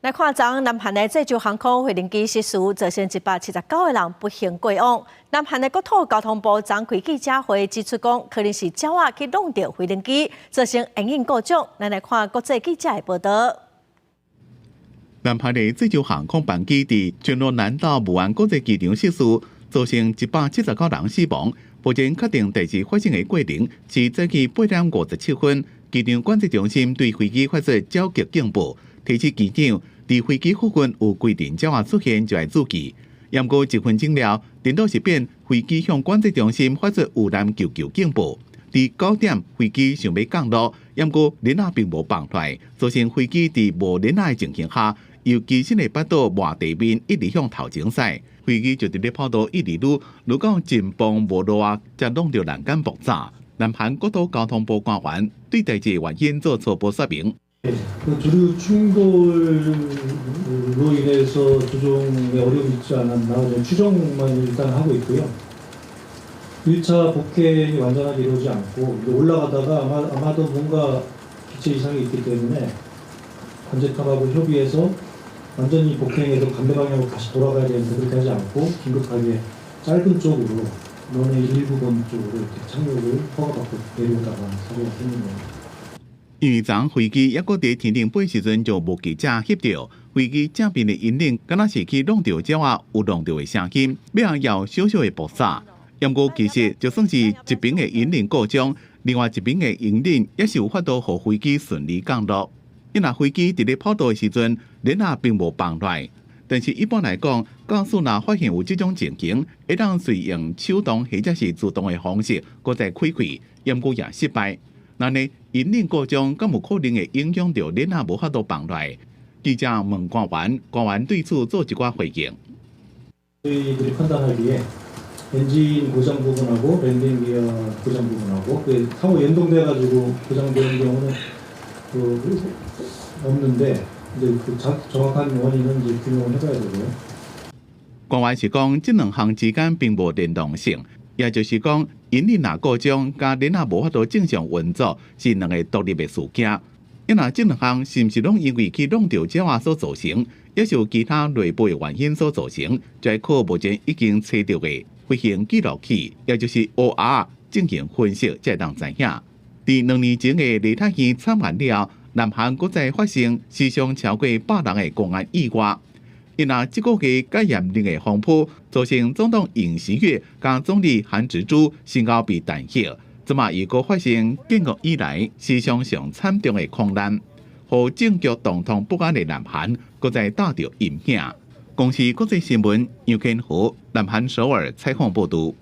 來看昨南韓的濟州航空飛行機失事，造成179個人不幸過往。南韓的國土交通部昨開記者會指出講，可能是鳥仔去挵著飛行機，造成引擎故障。咱來看國際記者的報導。南韓的濟州航空班機佇全羅南道武安國際機場失事，造成179人死亡。目前確定代誌發生的過程是早起8點57分，機場管制中心對飛機發出鳥擊警報，提醒機長佇飛機附近有歸陣鳥仔出現就愛注意。毋過一分鐘了，顛倒是變飛機向管制中心發出遇難求救警報。佇9點，飛機想欲降落，毋過鏈仔並無放落來，造成飛機佇無鏈仔的情形下，由機身的腹肚磨地面，一直向頭前駛。飛機就佇咧跑道一直愈愈到前方無路啊，才挵著欄杆爆炸。南韓國土交通部官員對代誌原因做初步說明。 그 조류 충돌로 인해서 조종에 어려움이 있지 않았나 추정만 일단 하고 있고요. 1차 복행이 완전하게 이루어지지 않고 올라가다가 아마도 뭔가 기체 이상이 있기 때문에 관제탑하고 협의해서 완전히 복행해서 반대 방향으로 다시 돌아가야 되는데 그렇게 하지 않고 긴급하게 짧은 쪽으로 런웨이 일부분 쪽으로 이렇게 착륙을 허가받고 내려오다가 사고가 생긴 겁니다. 因為昨飛機猶閣佇天頂飛時陣，就目擊者翕著飛機正面的引擎，敢若是去挵著鳥仔有挵著的聲音，尾仔有小小的爆炸。毋過其實就算是一邊的引擎故障，另外一邊的引擎也是有法度予飛機順利降落。因為飛機佇咧跑道的時陣，鏈仔並無放落來。但是一般來講，駕駛若發現有這種情形，會當隨用手動或者是自動的方式，閣再開啟，毋過也失敗。那呢，引擎故障敢有可能會影響著鏈仔無法度放落來？記者問官員，官員對此做一寡回應。 저희들이 판단하기에 엔진 고장 부분하고 랜딩 기어 고장 부분하고 그 상호 연동돼 가지고 고장되는 경우는 그 없는데 이제 그 정확한 원인은 이제 규명을 해봐야 되고요. 官員是講，這兩項之間並無聯動性，也就是講，引擎若故障，佮鏈仔無法度正常運作，是兩個獨立的事件。因若這兩項是毋是攏因為去挵著鳥仔所造成，抑是有其他內部的原因所造成，就愛靠目前已經揣著的飛行記錄器，也就是 OR 進行分析，才會當知影。佇2年前的梨泰院慘案了後，南韓閣再發生死傷超過100人的公安意外。因若這個月較嚴重的風波，造成總統尹錫悅佮總理韓植洙先後被彈劾，這馬又閣發生建國以來史上上慘重的空難，予政局動盪不安的南韓閣再罩著陰影。公視國際新聞楊建和南韓首爾採訪報導。